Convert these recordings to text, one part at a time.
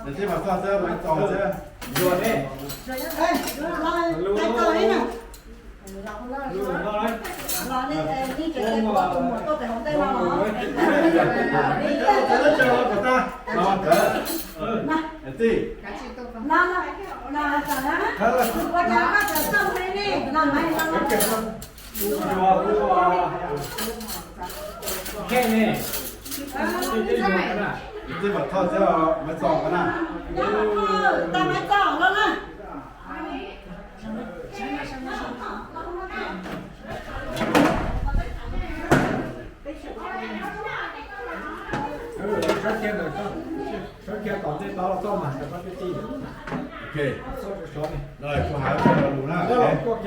Tij mas txog xwb, mas txog xwb. Zuag ne. Lus no, lus no. Tij. Tij mas txog xwb, mas txog na. Sawv kiag tom tej tod los txog mas, sawv tib tij. Ok. Kuv hais lo lus na. Kwv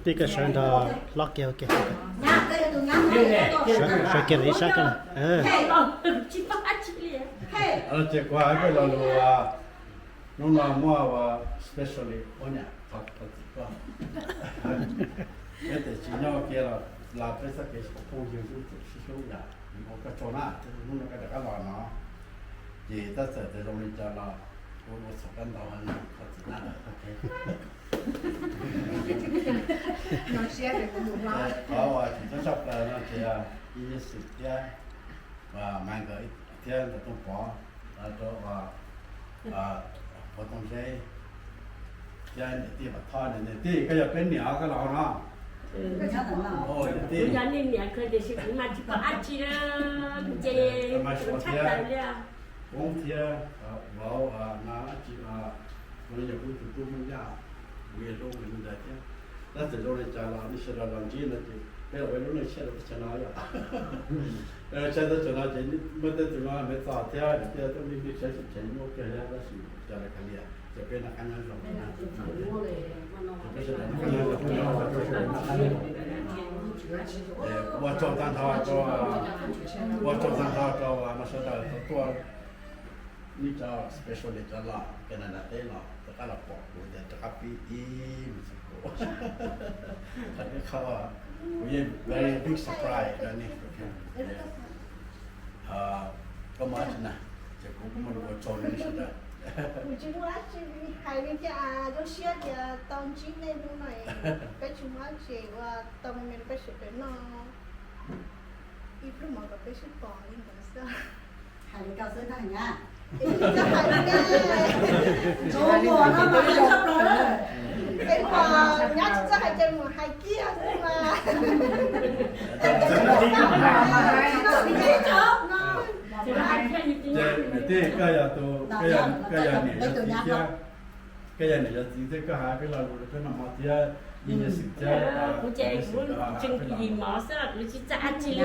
tij koj sawv nrog hlob kiag ua ke. Sawv kiag los ib sab koj na. Ces kuv hais peb lo lus, hnub no muaj ua specially ua niam thov txim koj. Peb tiam sis nyob kiag los peb txoj kev phooj ywg sib hlub yom, ua koj tsaug na, hnub no koj rov qab los no, ces tab txawm tias zoo li cas los kuv ua txhaum koj ntau heev, thov txim na. Qhov uas tsis txhob tshaj plaws no ces ib xwm thiab, mas nkawd thiab nkawd Tooj Pov rau Pov Tooj Zeb thiab niam tij Vam Thoj, niam tij koj yog peb niam koj los no. Kuv yog nej niam kawg tiam sis kuv mas tsis pom dab tsi, ces kuv tshaj plaws li. Koob thiab vauv no dab tsi no, kuv yog kuv tus tub Hmoob Yaj, kuv yog hlub nws li ntawd thiab. Tab txawm zoo li cas los nej sawv daws los ntsib no ces peb los ua lub neej tshiab rau teb chaws no yom. Tshiab teb chaws no ces muaj tej tus no me txog thiab, tej tus me me tsev tseem tseem muaj kiag thiab, tab sis cas los kav liam ces peb noj qab nyob zoo. Ua tsaug tag nrho rau, ua tsaug tag nrho rau mas sawv daws tau tuaj, nej cov special cov los Canada teb los rov qab los pom kuv ces rov qab pib ib me txhais kaus. Qhov no kuv yeej very big surprise rau nej. Koj muaj dab tsi na, ces kuv kuj muaj lus ua tsaug nej sawv daws. Kuv tsis muaj dab tsi hais li thiab, zoo siab tias tau ntsib nej hnub no. Peb tsis muaj dab tsi ua, tau me me peb sawv daws noj ib pluag mov kom peb sib pom li ntawd xwb. Hais li ko xwb na nyab. Es nyab tsis txawj hais ces mus hais kiag xwb mas. Ces niam tij, koj yog tus, koj yog niam yog txiv thiab, koj yog niam yog txiv thiab koj hais peb lo lus rau peb noj mov thiab, yeej yog xwm thiab. Kuv ces kuv tseem yim mov xwb los kuv tsis txawj dab tsi li.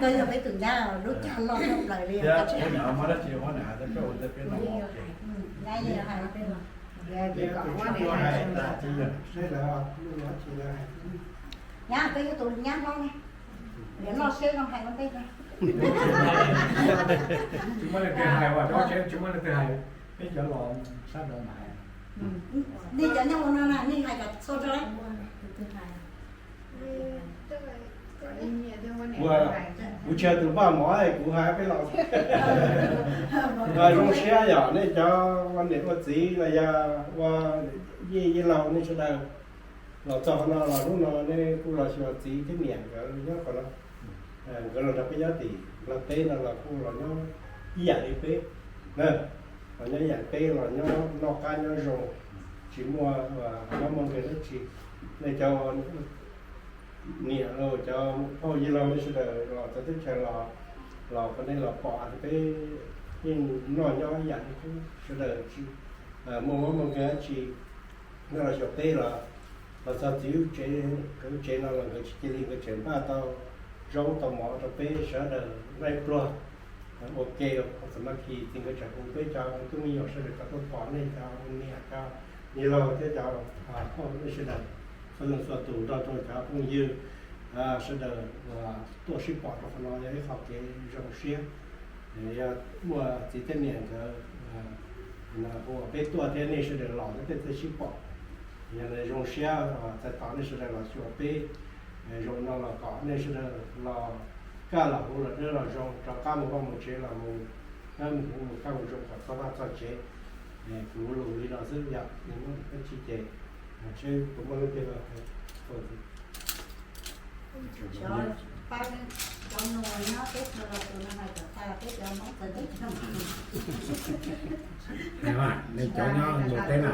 Koj yog peb tus nyab lub cag loj tshaj plaws li. Thiab huab niam muaj dab tsi huab niam hais rau koj ua ntej peb noj mov. Nyab, peb yog tus nyab hlob ne, niam noj siab zoo hais ua ntej. Tsis muaj leej twg hais, tsis muaj leej twg hais, peb cov los sab nraud mas hais. Nej cov nyob ua no na, nej hais kom txhua rau. Kuv, kuv tsis yog tus npaj mov, kuv hais peb los. Zoo siab yom, nej cov ua niam ua txiv los yog ua yij yij laug nej sawv daws los txog qhov no los hnub no nej kuj los xyuas txiv thiab niam nkawd nyob qhov no. Nkawd los nrog peb nyob tim Nplog teb no los kuj los nyob ib yam li peb, los nyob ib yam li peb los nyob noj qab nyob zoo, tsis muaj mob muaj nkeeg dab tsi. Nej cov niam los cov phauj yij laug nej sawv daws los txawv teb chaws los, los kom nej los pom hais tias peb yeej noj nyob ib yam li qub sawv daws, tsis muaj mob muaj nkeeg dab tsi. Nej los xyuas peb los, los txog txiv lub tsev, nkawd lub tsev no los nkawd tsis cia li, nkawd tseem npaj tau zaub tau mov rau peb sawv daws noj ib pluag. Ua ke, qhov txawm mas kis txiv nkawd tseem hu peb cov tub me nyuam sawv daws kom tuaj pom nej cov niam cov yij laug thiab cov phauj nej sawv daws, txhua leej txhua tus nrog rau cov phooj ywg sawv daws uas tuaj sib pom rau qhov no yog ib qho kev zoo siab. Yog muaj txiv thiab niam nkawd hu peb tuaj thiab nej sawv daws los thiab peb thiaj sib pom. Yog li zoo siab txais tos nej sawv daws los xyuas peb. Zoo no los kom nej sawv daws los kaj los huv los dawb los zoo rov qab mus vaj mus tsev los mus Koj mus kuv mus, koj mus rau qhov txog vaj txog tsev. Kuv lus li no xwb yom, nws muaj dab tsi ces seb puas muaj leej twg los. Cov pab cov nus nyob teb chaws los tus no hais cov tas, peb cov Hmoob txawv teb chaws. Nej cov nyob nus teb na.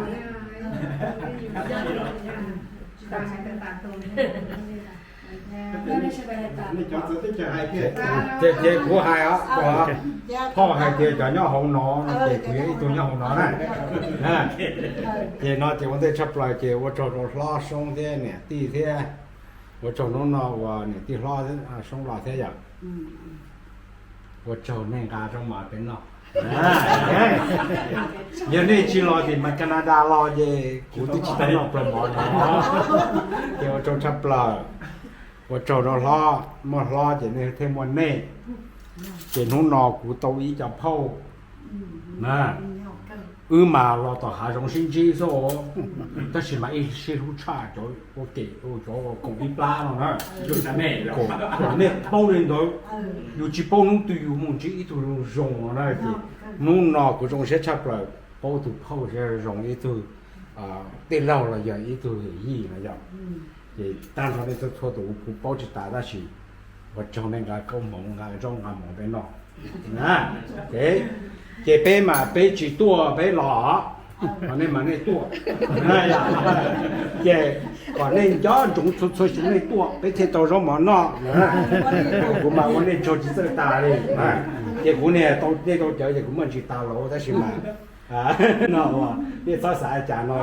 Nej cov txawv teb chaws hais tias, ces kuv hais os, phauj hais tias cov nyob hauv no no ces kuv yog ib tug nyob hauv no na. Ces no ces ua ntej tshaj plaws ces ua tsaug rau hlob Soob thiab niam tij thiab, ua tsaug hnub no uas niam tij hlob Soob los thiab yom. Ua tsaug nej nqa zaub mov peb noj. Yog nej tsis los tim mas Canada los ces kuv twb tsis tau noj plaws mov no. Ces ua tsaug tshaj plaws, ua tsaug rau hlob, muaj hlob ces nej thiaj muaj nej. Ces hnub no kuv tau ib co phauj na, wb mas los tom hav zoov sib ntsib xwb, tab sis mas ib sib hlub tshaj cov ua ke, cov koom ib plab no na. Kom nej paub li ntawd, yus tsis paub hnub twg yus mus ntsib ib tug zoo zoo no na. Ces hnub no kuv zoo siab tshaj plaws paub tus phauj zoo, ib tug tij laug los yog ib tug yawm yij no yom. Ces tag nrho nej txhua txhua tus kuv paub tsis tas tab sis ua tsaug nej nqa koob hmoov nqa zaub nqa mov peb noj. Ces peb mas peb tsis tuaj peb los, nej mas nej tuaj. Ces kom nej nco ntsoov txhua txhua xyoo nej tuaj peb thiaj tau zaub mov noj. Kuv mas ua nej tsaug tsis txawj tas li. Ces kuv niag tau nej tau cawv ces kuv muaj ntsis tas lauv tab sis mas no, nej txhob xav cas no.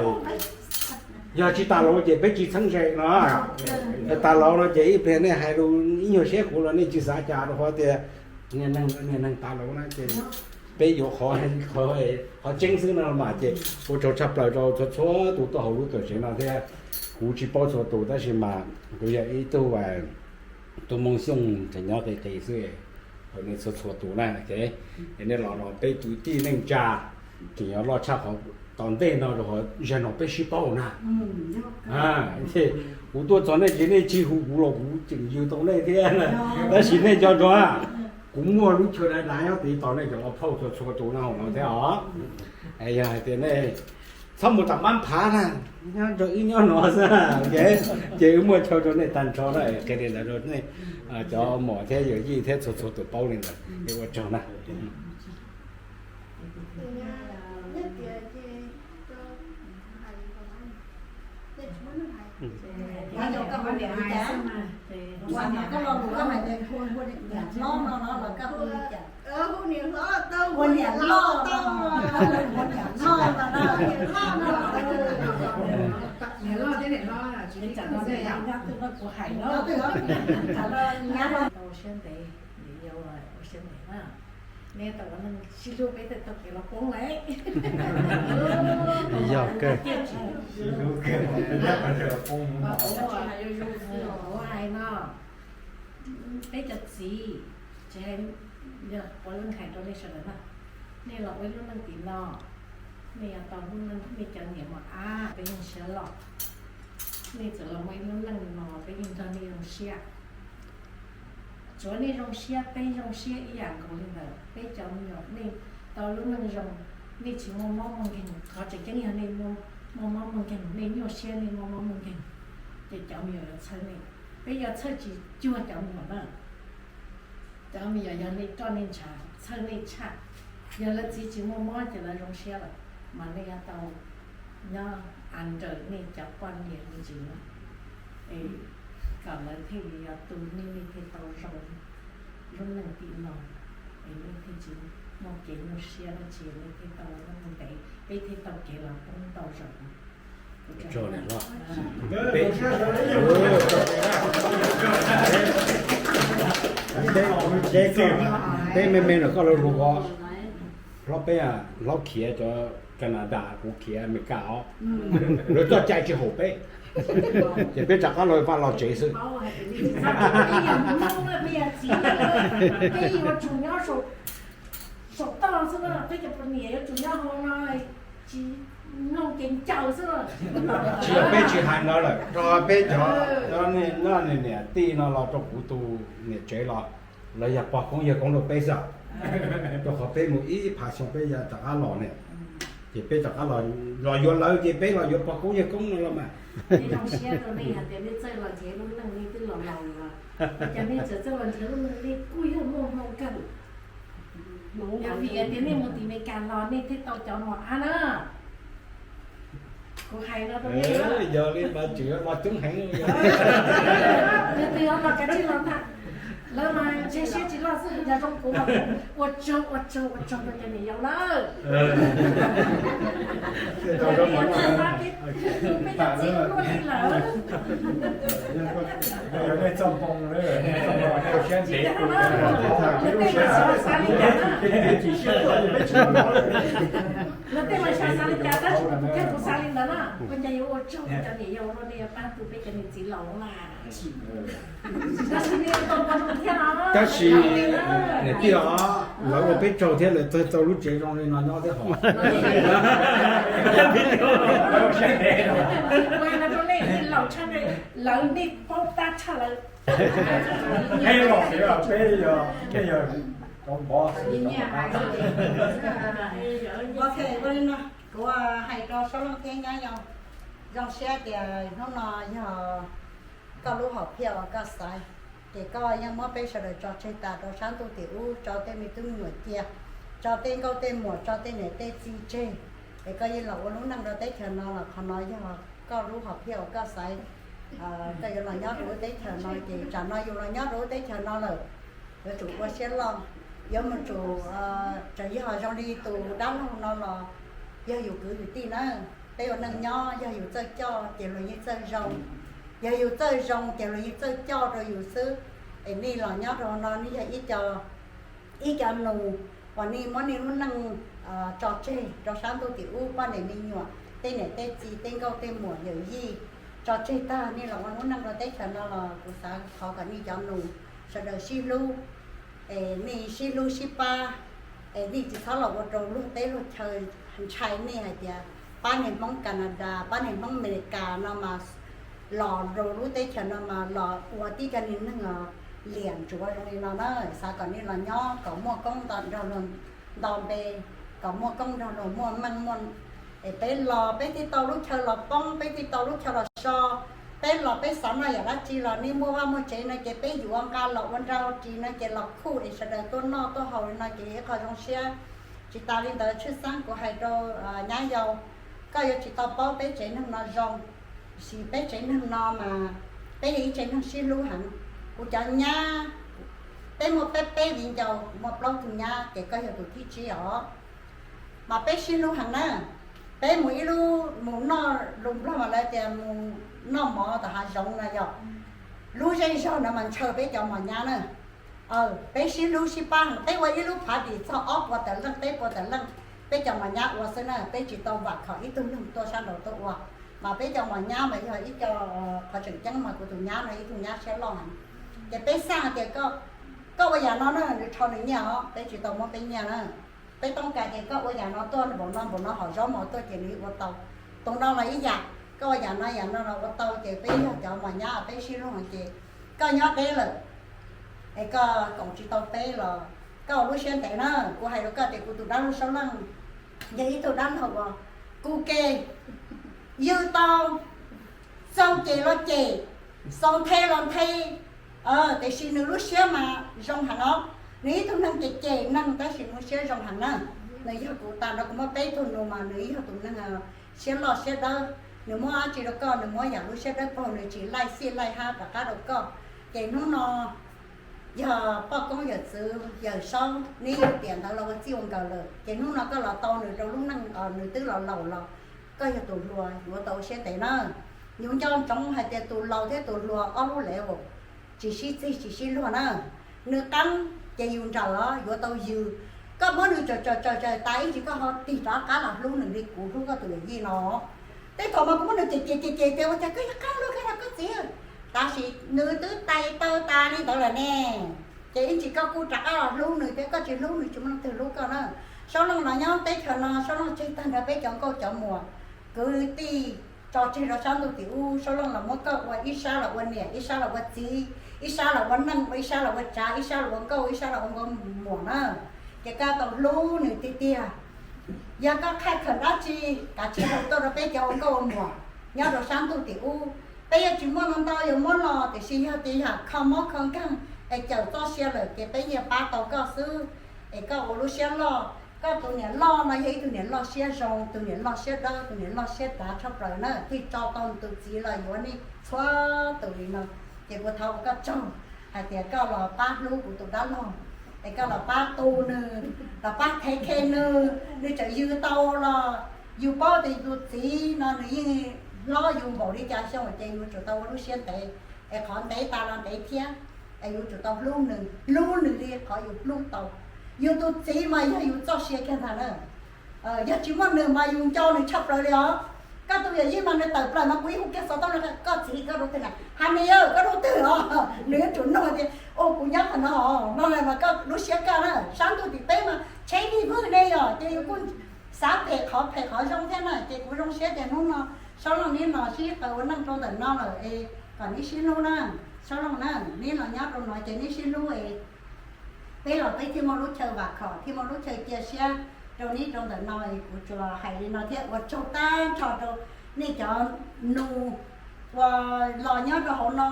Yog tsis tas lauv ces peb tsis txheeb ze no. Tas lauv no ces ib pliag nej hais lus ib nyuag siab kuv los nej tsis xav cas rau qhov tias niag neeg tas lauv na ces peb yuav qhov tseeb xwb no mas. Ces ua tsaug tshaj plaws rau txhua txhua tus tuaj hauv lub tuam tsev no thiab. Kuv tsis paub txhua tus tab sis mas kuv yog ib tug tub Hmoob Xyooj tseem nyob qis qis xwb. Nej txhua txhua tus na, es nej los no peb kwv tij neej tsa tseem yuav loj tshaj qhov tom ntej no rau qhov zaum no peb sib paub na. Kuv tuaj txog nej ces nej tsis hu kuv los kuv tseem yws tau nej thiab na. Tab sis nej nco ntsoov, kuv muaj lub chaw dav dav nyob tid tos nej cov laus phauj txhua txhua tus no hauv no thiab os. Yog hais tias nej txhob mus tom mab phav na, nyob rau wb nyob no xwb, ces wb muaj chaw rau nej tag nrho na. Qhia li ntawd rau nej cov muam thiab yawm yij thiab txhua txhua tus paub li ntawd, es ua tsaug na. Niam loj thiab niam hlob tsis tau tau ne yom, kuv hais no. Tau siab ntev, niam yau ua siab ntev na. Neb tau ua neeg sib hlub peb thiaj tau kev los poob lawm. Yog kawg. Kuv hais no, peb cov txiv, tsis hais, yog puav leej hais rau nej sawv daws na, nej los ua ib lub neej tim no, nej yuav tau lub neej, nej cov niam mos ab peb yeej siab loj. Nej txawm los muaj ib lub neej no peb yeej nrog nej zoo siab. Tsuav nej zoo siab peb zoo siab ib yam nkaus li ntawd. Peb cov me nyuam nej tau lub neej zoo, nej tsis muaj mob muaj nkeeg, qhov tseem ceeb yog nej muaj mob muaj nkeeg, nej nyuaj siab nej muaj mob muaj nkeeg, ces cov me nyuam yuav txhawj nej. Peb yuav txhawj tsis cuag cov me nyuam na. Cov me nyuam yog nej roj nej ntshav txhawj nej tshaj. Yog lawv txiv tsis muaj mob ces lawv zoo siab lawm, mas nej yuav tau nyob a nrawm nej cov poj niam me ntsis na, es kom lawv thiaj li yog tu nej, nej thiaj tau zoo lub neej tim no, es nej thiaj tsis muaj kev nyuaj siab dab tsi, nej thiaj tau ua neej ntev, peb thiaj tau kev los poob ntau zaus. Peb me me los koj los lus ko, hlob peb, hlob khiav cov Canada, kuv khiav Amelikas os, lawv txoj cai tsis haum peb, ces peb rov qab los vaj los tsev xwb. Saum toj xwb, peb cov poj niam yuav tsum nyob hauv no, tsis mloog kev ncaws xwb. Tsis yog peb tsis hais ntawd lawm, rau peb cov, cov niam tij no los rau kuv tus niam tsev los, Lawv yog pog koob yawg koob rau peb xwb, rau qhov peb mus ib phav xyoo peb rov qab los ne, ces peb rov qab los, los yuav lawv ces peb los yuav pog koob yawg koob no los mas. Nej zoo siab rau nej hais tias nej txawj los nrhiav lub neej nej twb los laus lawm, cas nej tseem txawj los nrhiav lub neej nej kuj yog muaj hmoo kawg. Yog vim hais tias nej mus tim Meskas los nej thiaj tau cov mos ab na. Kuv hais no rau nej, yog li mas tseem los coob heev. Nws twb los kav tsij los ntag. Lawv mas ntshe siab tsis loj xwb, yog zoo kuv mas ua tsaug ua tsaug ua tsaug rau cov niam yau lawm. Peb cov txiv luaj li lawm. Lawv tej mas xav xav li cas tab sis kuv thiaj kuv xav li ntawd na. Ua cas yuav ua tsaug cov niam yau luaj, nej yuav pab tu peb cov niam txiv laus mas. Tab sis nws tau tau thiab no. Tab sis niam tij os, lawv ua peb tsaug thiab lawv txawj tau lub tsev zoo li no nyob thiab hos. Ua no rau nej, nej laus tshaj, lawv nej paub tab tshaj lawv. Ok, ua li no, kuv hais rau Saub Looj thiab nyab yau, zoo siab tias hnub no yog koj lub hom phiaj uas koj xaiv, ces koj yeej muab peb sawv daws tso tseg tas rau sab ntuj tim ub, tso tej me tub me nyuam cia, tso tej nkauj tej muam, tso tej niam tej txiv tseg, es koj yeej los ua lub neej rau teb chaws no los qhov no yog koj lub hom phiaj uas koj xaiv. Koj yuav los nyob rau lub teb chaws no ces tsam no yus los nyob rau lub teb chaws no lawm, yuav tsum ua siab loj, yuav mus tsum, tseem yog zoo li tus dab laug no los yog yus kwv yus tij na. Peb ua neej nyob yog yus txawj coj ces luag yeej txawj zoo, yog yus txawj zoo ces luag yeej txawj coj rau yus xwb. Es nej los nyob rau no nej yog ib co, ib co nus uas nej muab nej lub neej tso tseg rau sab ntuj tim ub, poj niam me nyuam, tej niam tej txiv, tej nkauj tej muam, yawm yij tso tseg tag nej los ua lub neej rau teb chaws no los kuv xav thov kom nej cov nus sawv daws sib hlub, es nej sib hlub sib pab, es nej tsis txhob los ua rau luag teb luag chaw ntshai nej hais tias pab niag Hmoob Canada, pab niag Hmoob Amelikas no mas los rau lub teb chaws no mas los ua tib co niag neeg liam ntsuav zoo li no na. Xav kom nej los nyob kom muaj koob nto nrog luag nto npe, kom muaj koob nrog luag muaj meej muaj, es peb los peb thiaj tau lub chaw los poob, peb thiaj tau lub chaw los so, peb los peb xav noj yam dab tsi los nej muaj vaj muaj tsev no ces peb yuav nqa los ua nrau ris no ces los khuj es sawv daws tuaj noj tuaj haus li no ces ib qho zoo siab. Tsis tas li ntawd tshwj xeeb kuv hais rau nyab yau, koj yuav tsis tau paub peb tsev neeg no zoo, sis peb tsev neeg no mas peb yog ib tsev neeg sib hlub heev. Kuv cov nyab, peb muaj peb peb viv ncaus, muaj plaub tug nyab ces koj yog tus thib tsib os. Mas peb sib hlub heev na. Peb mus ib lub mus noj lus Nplog mas lawv tias mus noj mov tom hav zoov no yog lub zej zog no mas ntshaw peb cov mos nyab na. Peb sib hlub sib pab heev, peb ua ib lub party txog ob puas tawm leej peb puas tawm leej, peb cov mos nyab ua xwb na, peb tsis tau vam khom ib tug neeg tuaj sab nraud tuaj ua. Mas peb cov mos nyab mas yog ib co, qhov tseem ceeb mas kuv tus nyab no ib tug nyab siab loj heev. Ces peb xaj tias koj ua yam no na nws rho nws nyiaj os, peb tsis tau muab peb nyiaj na. Peb toob kas tias koj ua yam no tuaj npaum no npaum no hom zaub mov tuaj ces nws ua tau. Tus no los ib yam, koj ua yam no yam no los ua tau ces peb yog cov mos nyab peb sib hlub heev ces koj nyob deb lawm es koj koom tsis tau peb los koj ua lub siab ntev na. Kuv hais rau koj tias kuv tus dab laug Saub Leej yog ib tug dab laug uas kuv ke ywg tau, xoo cem los cem, xoo nthe los nthe, tiam sis nws lub siab mas zoo heev os. Nws ib tug neeg cem cem neeg tab sis nws siab zoo heev na. Nws yog kuv tas nrho kuv muaj peb tug nus mas nws yog tus neeg siab loj siab dawb. Nws muab dab tsi rau koj nws muab yam lub siab dawb paug, nws tsis laij xij laij hab rov qab rau koj. Ces hnub no yog poj koob yawm txwv yawm Saub neb yug tiam ntawd los ua txij ua nkawm lawm ces hnub no koj los tau nws rau lub neej, nws twb los laus los koj yog tus hluas yuav tau ua siab ntev na. Yus nco ntsoov hais tias tus laus thiab tus hluas ob lub level tsis sib txig tsis sib luag na. Nws qeeb ces yus nrawm os yuav tau yws. Koj muab nws tsawm tsawm tsawm tsawm tas ib ntsis koj ho tig rov qab los hlub nws li kuv hlub koj tus yawm yij no. Tej thaum mas kuv muab nws cem cem cem cem tias ua cas koj yuav qeeb luag koj los koj txiv, tab sis nws twb tais taw tas li ntawd lawm ne. Ces ib ntsis koj kuj rov qab los hlub nws thiab, koj tsis hlub nws tsis muaj leej twg hlub koj na. Saub Leej no nyob teb chaws no Saub Leej tseg tag nrho peb cov nkauj cov muam kwv tij tso tseg rau sab ntuj tim ub, Saub Leej los muab koj ua ib sab los ua niam ib sab los ua txiv, Ib sab los ua neej, ib sab los ua tsav, ib sab los ua nkauj, ib sab los ua nkauj muam na. Ces koj tau hlub nws tiag tiag. Yog koj qhaj khaws dab tsi, kav tsij hu tuaj rau peb cov ua nkauj ua muam nyob rau sab ntuj tim ub. Peb yeej tsis muaj ntau ntau yuav muab los, tiam sis yog tias yam kho mob kho nkeeg es cawm txoj sia lawm ces peb yeej pab tau koj xwb. Es koj ua lub siab loj, koj tus niam loj no yog ib tug niam loj siab zoo, tus niam loj siab dawb, tus niam loj siab dav tshaj plaws na, thiaj tso tau tus txiv los yuav nej txhua tus li no. Ces kuv thov ua koj tsaug hais tias koj los pab hlub kuv tus dab laug, es koj los pab tu nws, los pab thev khe nws, nws tseem yws tau los yus paub tias yus tus txiv no nws yeej hlob yus npaum li cas xyoo ces yus tsum tau ua lub siab ntev, es qhov ntev tas los ntev thiab, es yus tsum tau hlub nws, hlub nws li qhov yus hlub tau. Yus tus txiv mas yog yus txoj sia kiag ntag na. Yog tsis muaj nws mas yus nco nws tshaj plaws li os. Koj tus yawm yij mas nws tawm plaws mas kuv yeej hu kiag xov tooj no, koj txiv koj dua twg na, Hais Nis, koj dua twg os? Nws yuav tsum nug tias, Ua kuv nyob qhov no os, no mas koj lub siab kaj na. Sab ntuj tim peb mas tsheb vij vwj ne yom, ces yus kuj xav phem qhov phem qhov zoo thiab na. Ces kuv zoo siab tias hnub no Saub Looj neb los sib qawm ua neej rau ntawm no lawm es kom neb sib hlub na. Saub Looj na, neb los nyob rau no ces neb sib hlub es peb los peb thiaj muaj lub chaw vam khom, thiaj muaj lub chaw cia siab rau neb rau ntawm no. Es kuv tsuas hais li no thiab ua tsaug tag nrho rau nej cov nus uas los nyob rau hauv no.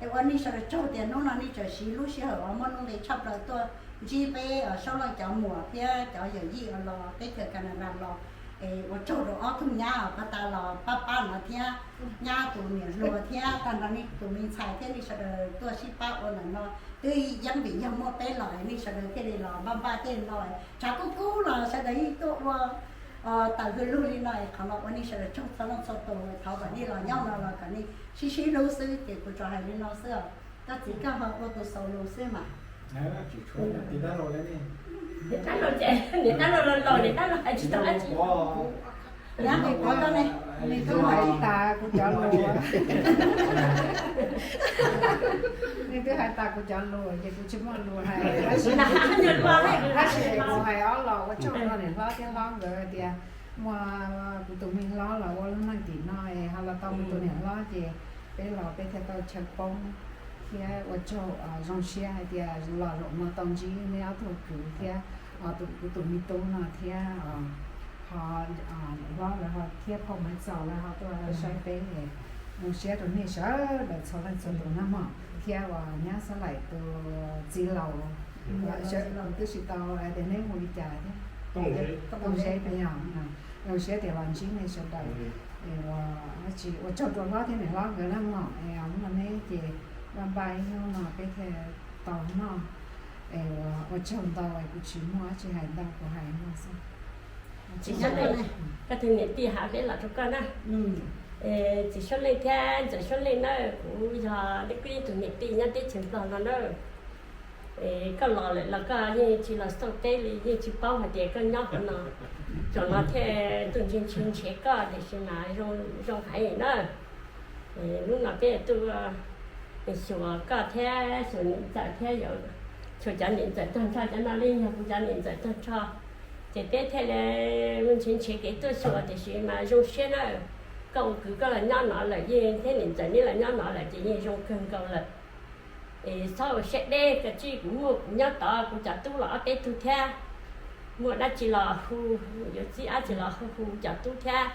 Es ua nej sawv daws tsaug tias hnub no nej tseem siv lub sij hawm uas muaj nuj nqis tshaj plaws tuaj ntsib peb Saub Looj cov muam thiab cov yawm yij uas los teb chaws Canada los. Es ua tsaug rau ob tug nyab uas pab tas los pab pab no thiab, nyab tus niam hluas thiab tag nrho nej tus me ntxhais thiab nej sawv daws tuaj sib pab ua ntawm no. Twb yeej vim yog muaj peb los nej sawv daws thiaj li los npaj npaj tej no, tshav kub kub los sawv daws yeej tuaj ua tawm hws lug li no. Qhov no ua nej sawv daws tsaug txhua leej txhua tus, thov kom nej los nyob no los kom nej sib sib hlub xwb. Ces kuv tsuas hais li no xwb os. Koj txiv koj ho ua tus xaus lus xwb mas. Niam dab laug, niam dab laug los laus, niam dab laug hais tsis tau dab tsi. Nyab, nws pov koj ne, nws twb hais tas kuv cov lus, nws twb hais tas kuv cov lus ces kuv tsis muaj lus hais. Tab sis, tab sis kuv hais ob los ua tsaug rau niam hlob thiab hlob nkawd tias muaj kuv tus me hlob los ua lub neej tim no es ho los tau kuv tus niam hlob ces peb los peb thiaj tau chaw poob thiab ua tsaug, zoo siab hais tias los zaum no tau ntsib neb ob tug kwv thiab kuv tus me tub no thiab ho niam hlob lawv ho thiab phauj Maiv Txos lawv ho tuaj saib peb. Zoo siab rau nej sawv daws txhua leej txhua tus na mog, thiab uas nyab Xab Laim tus txiv laus, twb tsis tau tias neb hu li cas thiab. Tooj Zeb, zoo siab tias los ntsib nej sawv daws. Ua tsaug rau hlob thiab niam hlob nkawd na mog, es hnub no neb ces npaj npaj ib hnub no peb thiaj tau noj. Es ua tsaug ntau, kuv tsis muaj dab tsi hais ntau, kuv hais no xwb. Txiv Xyob Leej, koj tus niam tij hais peb los rau koj na. Txiv Xyob Leej thiab ntxawm Xyob Leej na, kuv yog nej kuj ib tug niam tij nyob teb chaws Nplog no na. Koj los lawm los koj yeej tsis los xauj teb li, yeej tsis paub hais tias koj nyob qhov no. Zaum no thiaj tuaj ntshe ntshe ntshe koj tiam sis mas zoo heev na. Hnub no peb tuaj xyuas koj thiab xyuas niam ntxawm thiab, xyuas cov niam ntxawm tag nrho, cov no li yog kuv cov niam ntxawm tag nrho. Ces peb thiaj li ntshe ntshe kev tuaj xyuas tiam sis mas zoo siab na. Koj ua kwv koj los nyob no lawm yeej thiab niam ntxawm neb los nyob no lawm ces yeej zoo kawg nkaus lawm. Es txhob ua siab deb, koj tsis, kuv muaj kuv nyob tod kuv cov tub los ob peb tug thiab, muaj dab tsi los hu, yuav txib dab tsi los hu hu cov tub thiab.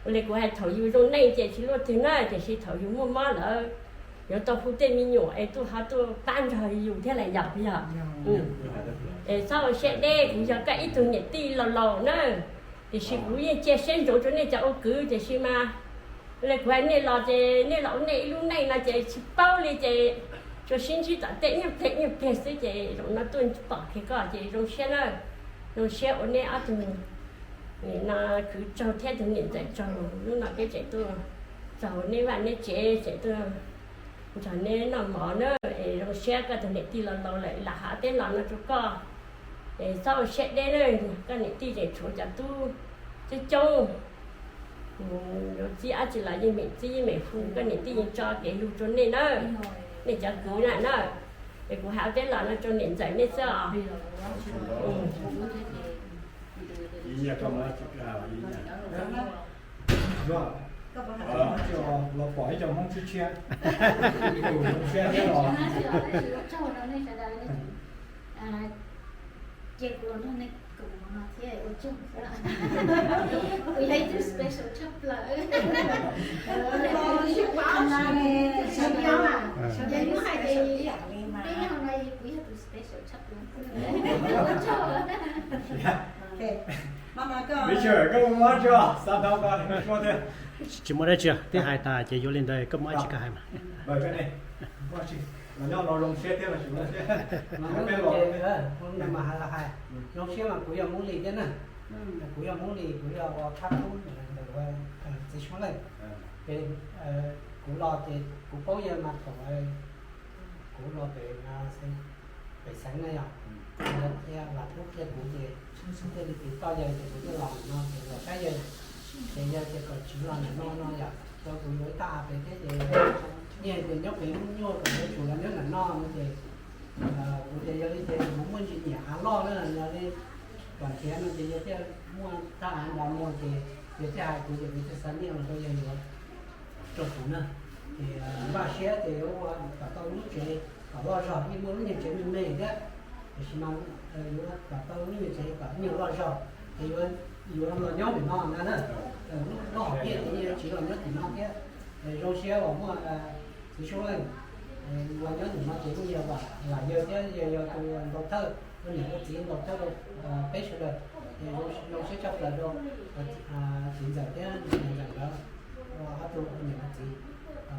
Ua li kuv hais thaum yus zoo neej ces tsis luaj twg na, tiam sis thaum yus muaj mob lawm yuav tau hu tej me nyuam es tuaj ho tuaj pab nrog yus thiab lawm yom, yog. Es txhob ua siab deb, kuv yog koj ib tug niam tij laus laus na, tiam sis kuv yeej cia siab ntsoov rau nej cov ua kwv tiam sis mas li kuv hais nej los ces nej los ua nej ib lub neej no ces tsis paub li ces tsuas sib ntsib tom tej nyuag pliag nyuag pliag xwb ces zaum no tuaj pom kiag koj ces zoo siab na, zoo siab ua nej ob tug no kwv tsaug thiab tus niam ntxawm tsaug. Hnub no peb tseem tuaj txog neb vaj neb tsev, tseem tuaj nrog neb noj mov na, es zoo siab koj tus niam tij laus laus lawm lam hais tej los no rau koj. Es txhob ua siab deb na, koj niam tij tseem tshuav cov tub coob coob, yuav txib dab tsi los yeej meem txib yeej meem hu, koj niam tij yeej tso kev lug rau nej na, nej cov kwv na na. Es kuv hais tej los no rau niam ntxawm nej xwb os. Los pom ib co Hmoob tshiab tshiab, tus zoo siab thiab los. Cia kuv los nrog nej koom no thiab ua tsaug xwb. Kuv yog ib tug special tshaj plaws. Yog hnub hais tias peb yog no kuv yog tus special tshaj plaws. Ua tsaug. Richard, koj ua mob tso, xav tau koj suab thiab. Tsis muaj dab tsi, twb hais tas ces yuav li ntawd, koj muaj dab tsi koj hais mas. Los nyob no zoo siab thiab los tsis zoo siab. Peb los, mas hais los hais, zoo siab mas kuv yog Hmoob Lis thiab na. Kuv yog Hmoob Lis, kuv yog ua phab tub ntawm ua txiv Suab Leej. Ces kuv los ces kuv paub yawg mas thaum kuv los pem, pem xeev na yog, yawg thiaj los pub kiag kuv ces thiaj li tiv toj yawg ces kuv thiaj los ntawm no ces los saib yawg. Ces yawg tias kom tsis los ntawm no no yom, rau kuv yuav ib thaj av pem thiab ces nyiaj ces nyob pem lub nyuag kom yuav tsum los nyob ntawm no no ces kuv tias yog li ces kuv muaj ntsis nyiam av loj na, yog li kom nrhiav no ces yawg thiaj muaj thaj av ntawd muag ces yawg thiaj hais kuv ces kuv thiaj xa nyiaj los rau yawg yuav rau kuv na. Ces npaj siab ces yuav ua kom tau lub tsev kom loj zog, yeej muaj lub nyuag tsev me me thiab, tiam sis mas yuav kom tau lub nyuag tsev kom nyuag loj zog ces yuav los nyob ntawm no ntag na. Lub hom phiaj ces yeej tsis los nyob tim no thiab. Zoo siab uas muaj txiv Suab Leej los nyob ntawm no ces kuj yog vam yawg thiab yawg yog tus ntaus thawj, ua niam ua txiv ntaus thawj rau peb sawv daws. Ces zoo siab tshaj plaws rau txiv ntxawm thiab niam ntxawm nkawd, ob tug ua niam ua txiv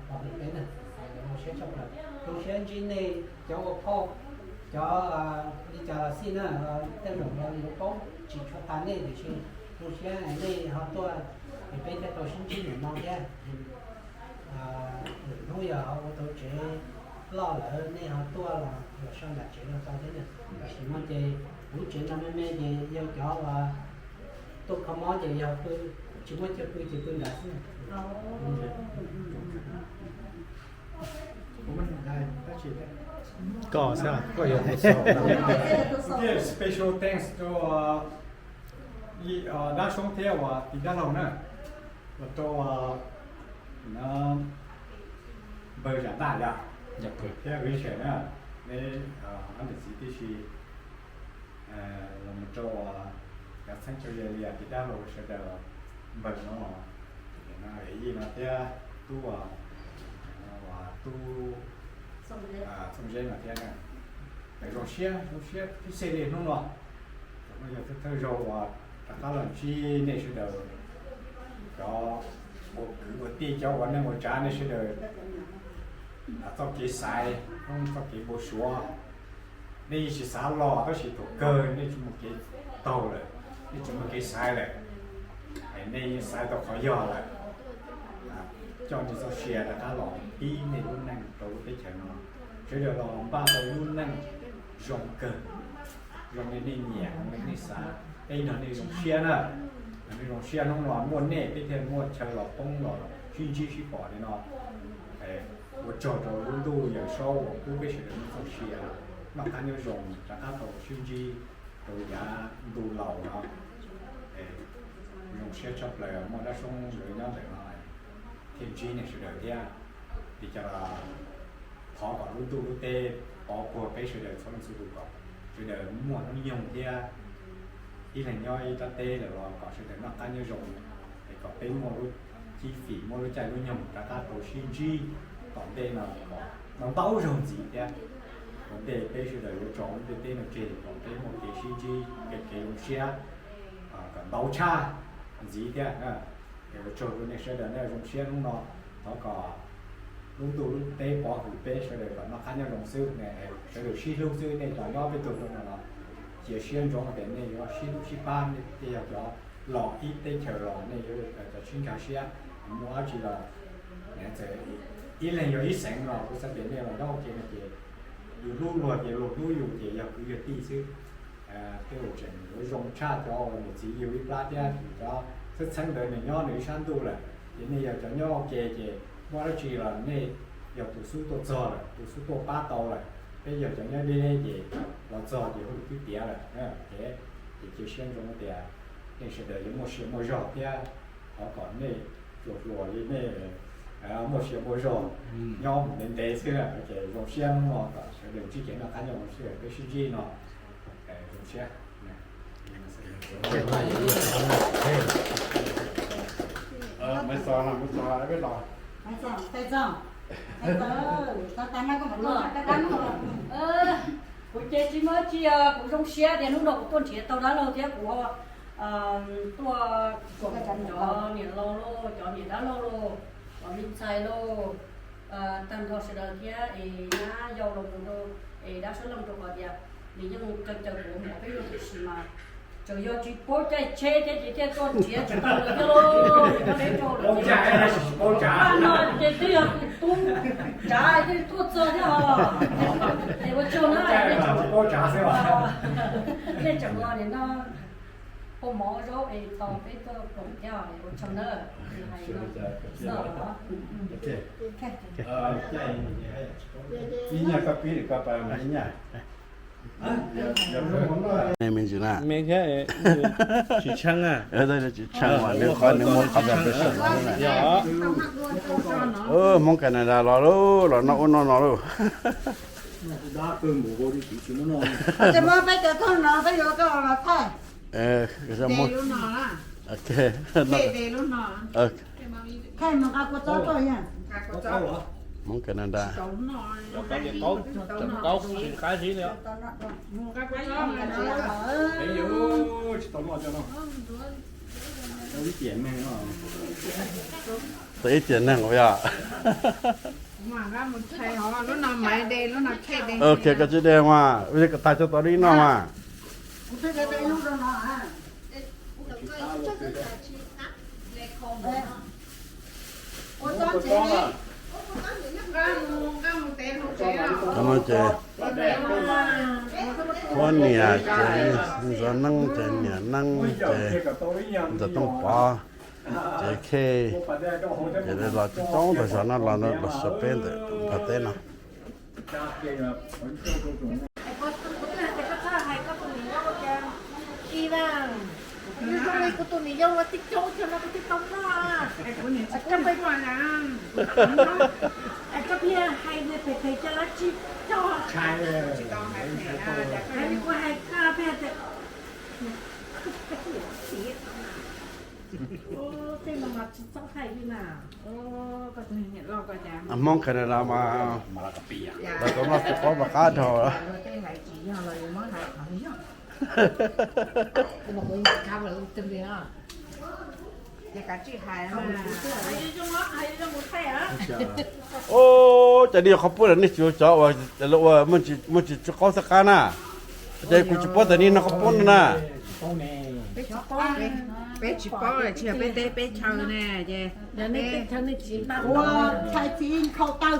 pom peb na, zoo siab tshaj plaws. Zoo siab ntsib nej cov ua phauj, cov li cas los xij na, tej zaum los yuav paub tsis tshua tas nej tiam sis zoo siab nej ho tuaj es peb thiaj tau sib ntsib nim no thiab. Lwm hnub yog ho ua tau tsev loj lawm nej ho tuaj los los so nram tsev los tau thiab na. Tam sim no ces lub tsev no me me ces yog cov uas tuaj kho mob ces yog pw, tsis muaj chaw pw ces pw nrad xwb. Koj xwb, koj yog special thanks rau dab Soob thiab uas tiv dab laug na, los rau npawg Zam Daj yom, thiab Richard na, neb ob niam txiv tib si los mus rau cov txheeb rau yawg li tiv dab laug sawv daws, npawg no, yij no thiab tub, tub Txooj Zeb no thiab. Zoo siab, zoo siab tib xij li hnub no, yog thawj zaug uas rov qab los ntsib nej sawv daws, cov ua kwv ua tij, cov ua neej ua tsav, nej sawv daws txoj kev xaiv, txoj kev npau suav, nej yeej tsis xav los tab sis thaum kawg nej tsis muaj kev taug lawm, nej tsis muaj kev xaiv lawm, nej yeej xaiv tau qhov yog lawm. Coj nej txoj sia rov qab los pib nej lub neej rau lub teb chaws no, sawv daws los npaj tau lub neej zoo kawg, zoo li nej nyiam, zoo li nej xav. Peb nrog nej zoo siab na, nej zoo siab hnub no muaj nej peb thiaj muaj chaw los poob los sib ntsib sib pom li no. Ua tsaug rau lub ntuj Yawm Saub uas pub peb sawv daws nej txoj sia noj qab nyob zoo rov qab tau sib ntsib rau yav ntu laus no. Zoo siab tshaj plaws muaj dab Soob nkawd nyob ntawm no thiaj ntsib nej sawv daws thiab. Li cas los thov kom lub ntuj lub teb pov puag peb sawv daws txhua leej txhua tus, kom sawv daws muaj hnub nyoog thiab ib leeg nyob ib rab teb lawm los kom sawv daws noj qab nyob zoo, es kom peb muaj lub cib fim muaj lub caij lub nyoog rov qab tau sib ntsib tom ntej no kom ntau ntau zaug ntxiv thiab. Ua ntej peb sawv daws yuav tso lub ntiaj teb no tseg kom peb muaj kev sib ntsib kev zoo siab kom ntau tshaj ntxiv thiab. Es ua tsaug rau nej sawv daws nej zoo siab hnub no, thov kom lub ntuj lub teb pov hwm peb sawv daws kom noj qab nyob zoo xwb, sawv daws sib hlub xwb, nej los nyob peb tug rau no los cia siab ntsoov tias nej yuav sib hlub sib pab, nej thiaj yog cov los ib teb chaws los nej yuav cov sib nkag siab. Muaj dab tsi los txawm ib leeg yog ib xeev los kuv xav tias nej los nyob ua ke no ces yus hlub luag ces luag hlub yus ces yog kwv yog tij xwb. Tej zaum tseem yuav zoo tshaj cov uas niam txiv yug ib plab thiab, cov txheeb txheeb ntawd nws nyob nws ib sab ntuj lawm, ces nej yog cov nyob ua ke ces muaj dab tsi los nej yog tus xub tuaj txog lawm, tus xub tuaj pab tau lawm. Peb yog cov nyob deb ces los txog ces hauj lwm twb tiav lawm. Ces cia siab ntsoov tias nej sawv daws yuav muaj sia muaj zog thiab thov kom nej Hluas hluas li nej muaj sia muaj zog, nyob mus ntev ntev xwb ces zoo siab hnub no kom sawv daws ntsib kev noj qab nyob zoo sawv daws peb sib ntsib no. Zoo siab. Kuv ces tsis muaj tsi, kuv zoo siab tias hnub no kuv tuaj nrhiav tau dab laug thiab kuv tuaj, cov niam laus lauj, cov niam dab laug lauj, cov me ntxhais lauj, tag nrho sawv daws thiab es nyab yau los mus rau es dab sab loog rau qhov tias nws yeej caw caw kuv mus peb no tiam sis mas tseem yog tsis paub caij tsheb thiab ces thiaj tuaj nrhiav tsis tau lawm thiab lauj. Ces koj deb rau lawm ces no ces twb yog tus tub tsav twb tuaj txog thiab os. Es ua tsaug na, nej tseem los nim no pua mov zaub es tos peb tuaj koom thiab os, ua tsaug na. Ib nyuag koj pib koj pas mas ib nyuag. Me ntsis na. Me thiab tsis tshee, tsis tshee mas nws qhov nws muaj qhov pes sawm no. Hmoob Canada los lauj, los noj ub noj no lauj. Ces muab peb cov thooj no peb yuav koj los thaij. Thaij mus nqa kua txob tuaj yog. Hmoob Canada. Tau ib tiam neeg ua yog. Ok, koj tsis de mas, ua li koj tag tso tau li no mas. Tau no ces huab niam ces Ntxawm Neeb ces niam Neeb ces Ntxawm Tooj Pov ces Khej ces los coob coob tag zog no los los xyuas peb ntawm Nplog teb no. Kuv twb hais tias koj txhob hais koj tus niam yau ua cas. Ib zaug li kuv tus niam yau ua tib coob chaw no kuv thiaj tau noj. Koj pheej hais phem phem coj lab tsis coj. Hais li kuv hais koj pheej hais tias tej no mas tsis txhob hais li na. Hmoob Canada mas lawv tau noj txiv qaub rov qab dhau. Ub, cas nej yuav qhov pub lawm nej tsis yuav cov uas lawv ua muaj tsis tsw qaub xab qab na? Ces kuv tsis paub tias nej noj qhov pub no na. Peb tsis paub, tsis yog peb teb peb chaw ne ces ua tshais txiv nkhaus taw.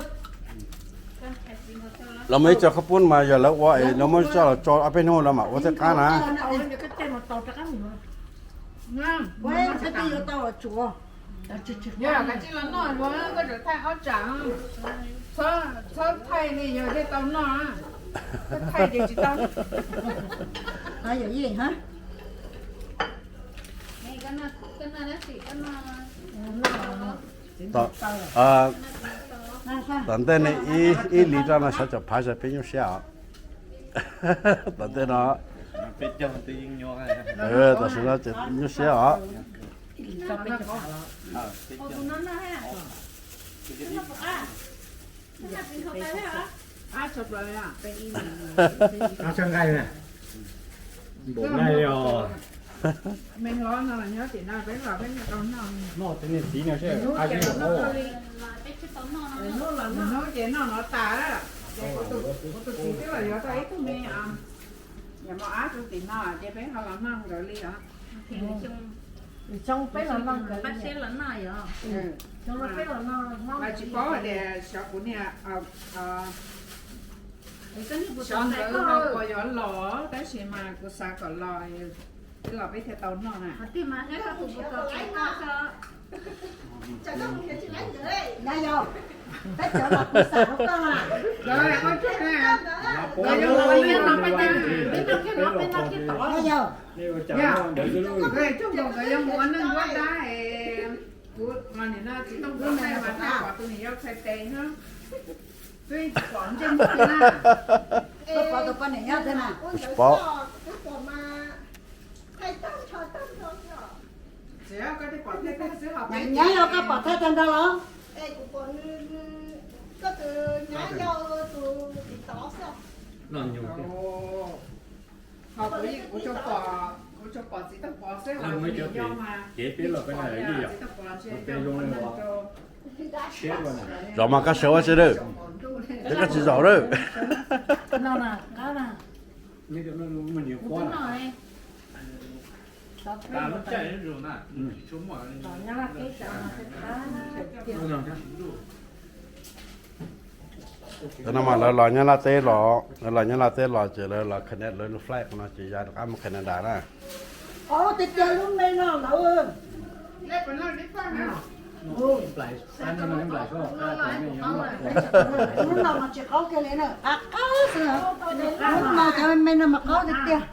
Los muaj ib co qhov pub mas yog lawv ua es lawv muab coj los tso ob peb hnub lawv mam ua xab qab na. Yog kav tsij los noj, koj tseem thaij qhov tsam, txhob thaij li yog thiaj tau noj, thaij ces tsis tau. Tom ntej ne ib lis rau no xyov cov phav seb peb nyuaj siab os. Tom ntej no, tam sim no ces nyuaj siab os. Hnub ces noj no tas, ces kuv tus txiv twb los yuav tau ib tug me, yog mos ab rau tim no ces peb ho los noj nkawd li os. Xyoo peb los noj nkawd li. Xyoo no peb los noj, tsis paub tias xyov kuv niam, xyov nkawd ho puas yuav los, tab sis mas kuv xav kom los, los peb thiaj tau noj na. Nyab yau, peb cov los kuv xav rau koj. Nyab yau, nkawd yuav mus ua neej nruab dab es Kuv, nim no tsis tau pom thaij mas tau pom tus niam yau txhais tes na. Twb tsis pom ntsej muag li na. Tsis pom tus poj niam nyob twg na. Kuv tsis pom. Nyab yau koj pom thaij tag nrho los? Ho kuv, kuv tsuas pom txiv tau pov xwb, ho tus niam yau mas kuv tsis pom li, txiv tau pov ntshe yog ua neeg rau. Zaum mas koj sawv ua tsi lawm, es koj tsis zaum lawm. Tam no mas lawv los Nyab Laj teb los, lawv los Nyab Laj teb los ces lawv los connect lawv lub flight no ces ya rov qab mus Canada na. Tiag tiag lub me no lawm. Lub no mas tsis qaub kiag li na, qab qab xwb. Lub no cov me me no mas qaub tiag tiag.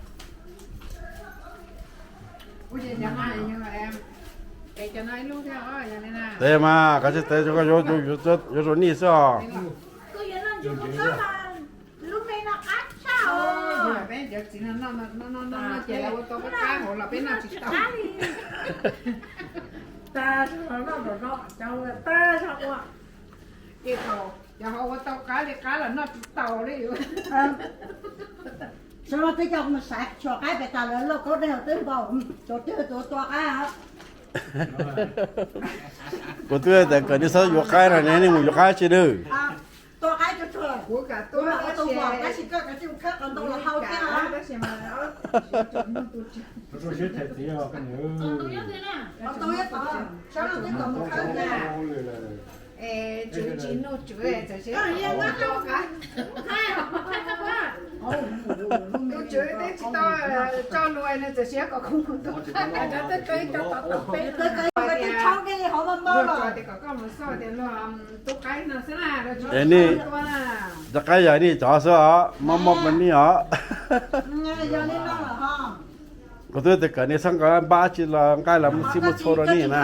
Tes mas koj tsis tes, yuav rau nij xwb os. Lub me no qab tshaj os. Peb cov txiv no noj ces lawv ua tau qab qab hauv los peb noj tsis tau. Tag zog noj nram no, cov tag zog ua. Ces thaum cov hauv ua tau qab li qab los noj tsis tau li. Sawv los twb coj mus xaiv tshuam qaib pem tas lawv lauj kaub dej twb npau, tshuav twb tus tua qaib. Kuv twb tias kom nej txhob yuav qaib no ne, nej mus yuav qaib tsi lawm. Tus tswv twb tsis tau tso luag, nws txawm siab kom kuv mus tub qaib. Luag tso tias kom koj mus xauj tias luag tub qaib no xwb na, luag tsis tau tua na. Cov qaib yog nej cov xwb os, mob mob rau nej os. Kuv twb tias kom nej txhob nqa npab tsi los nqaij los muab txhij muab txhua rau nej na.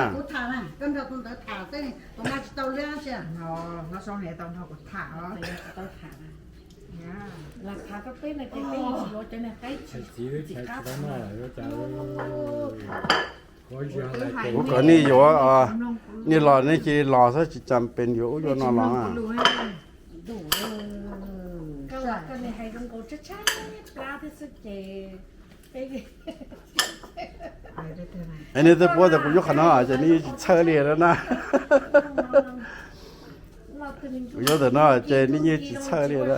Kuv kom nej yuav, nej los nej cia li los xwb, tsis tas pes yuav ub yuav no los na. Es nej twb paub tias kuv yuav qhov no ces nej yeej tsis txhawj li na. Kuv yuav ntawm no ces nej yeej tsis txhawj li na.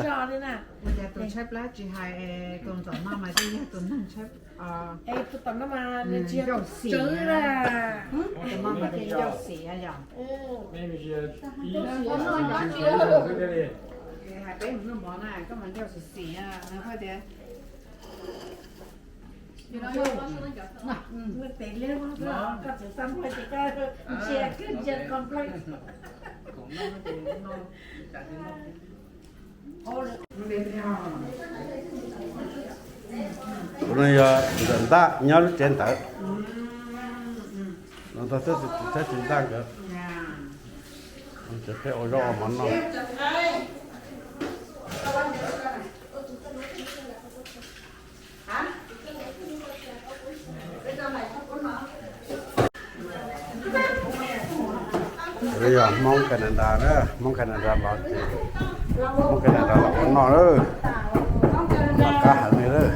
Kuv no yog ntxawm ntaj nyob lub tsev ntawd. No tau xwb, tsis ntaj nkawd. Ces peb ua zaub ua mov noj. Yog Hmoob Canada na, Hmoob Canada los ces, Hmoob Canada los ua noj lawm, noj qab heev li lawm.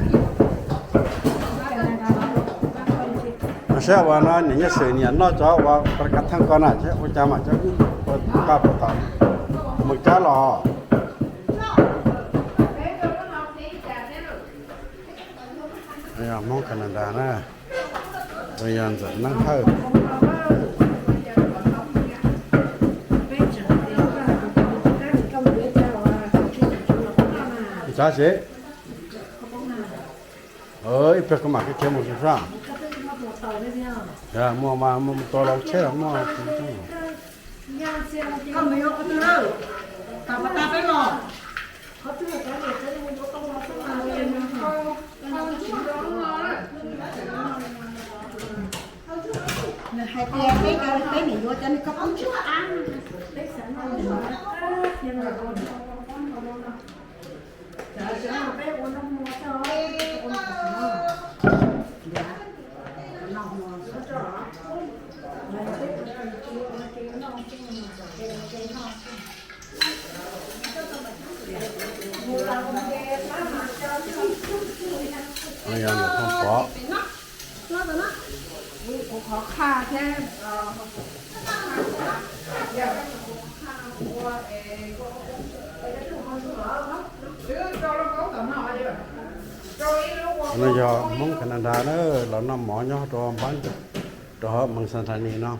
Saib uas no niam Nyiaj Xwm niam noj cov uas pab kav theej ko na, saib ua cas mas cov ua paj puas tom mus cab los. Hmoob Canada na, yog Ntxawm Neeb Hawj. Tsav tsev, ib pliag kuv mam khiav mus sab. Muaj mas mus tua los tsheb los muaj. Nws hais tias peb cov Peb nim yuav cov niag koj poob tsib qab. Yog ntawm Tooj Pov. Kuv qhov qha thiab. No yog Hmoob Canada na, los noj mov nyob rau npab rau hauv Montana no.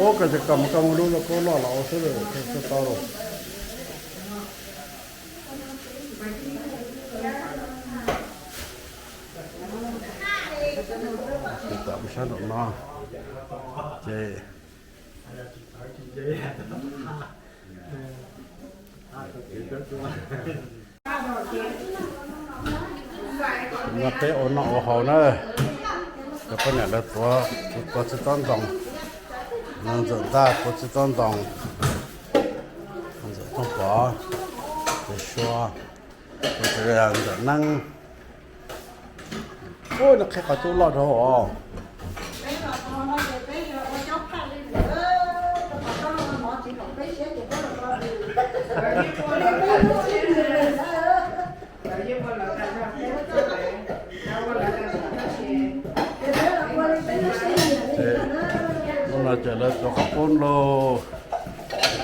Ub, koj cov kom koj muab lub lauj kaub loj los ua xwb, tau tau lawm. Tab tom sab nraum no ces no peb ua noj ua haus na. Cov poj niam lawv tuav txiv tsob ntoo, Ntxawm Ntaj tuav txiv tsob ntoo, Ntxawm Tooj Pov, Ntxawm Sua, Ntxawm Neeb. Ub, nws qhib qhov cub loj rau os. Hnub no ces lawv tuav qhov poob lauj,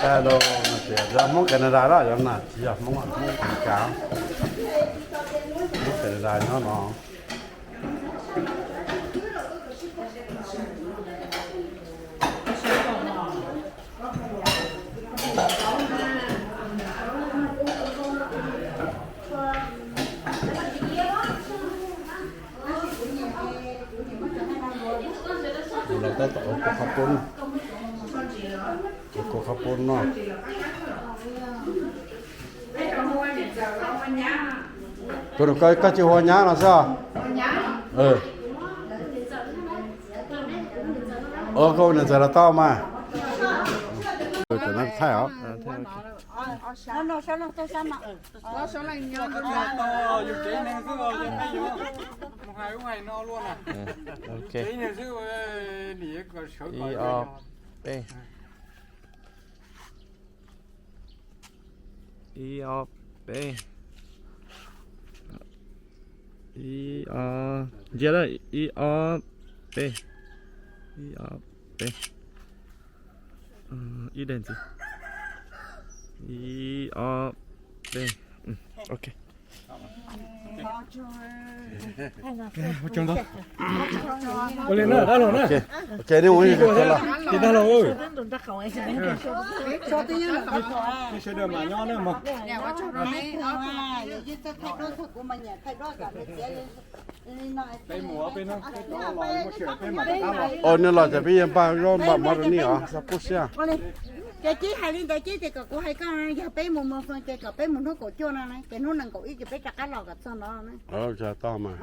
tag lauj, no ces yog Hmoob Canada los yog na, tsis yog Hmoob, Hmoob Amelikas, Hmoob Canada nyob no. Los tab tom ua qhov poob, ua qhov poob no. Tus nus koj, koj tsis hu ua nyab no xwb. Koj ua niam ntxawm los tau mas. Thaij os. Ib, ob, peb. Ib, ob, peb. Ib, ob, ntsia lawm, ib, ob, peb. Ib, ob, peb. Ib daim ntxiv. Ib, ob, peb. Ok. Ua li na, dab laug na. Ok, nej ua li ntawd los. Ua li dab laug. Sawv daws mam nyob na mog. Ua li los ces peb yuav npaj zaub npaj mov rau nej os, txhob kub siab. Ces Cib hais li ntawd Cib tias kom kuv hais koj, yog peb mus mus xoo ces kom peb mus hnub kaum cuaj no na, ces hnub nees nkaum ib ces peb rov qab los kom txog no na. Tau mas.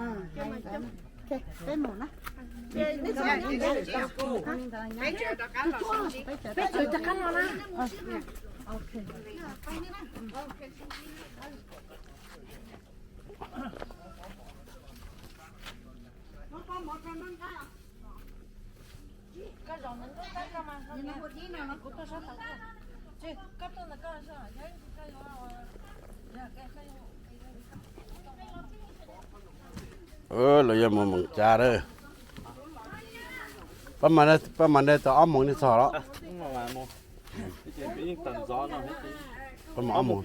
Peb mus na. Peb tseem rov qab los na. Lawv yuav mus moos cas lawm? Pab mas nej tau ob moos nej txog los? Pab mas ob moos.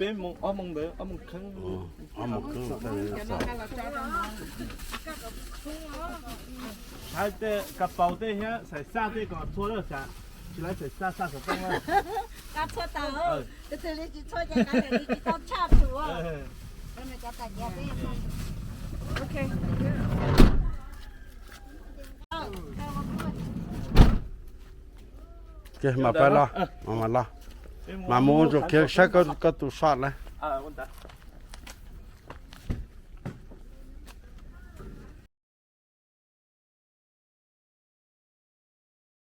Hais tej kas paus tej thiab xais xaj tej kom txhua lawm, tsis lawv xais xaj xaj xov tooj na. Txhua tau, tus twg li tsis txhua ces tsis tau tshaj tsum. Mas pab los, mas los, mas mus ua ntsuas khiav saib koj tus soj lawm.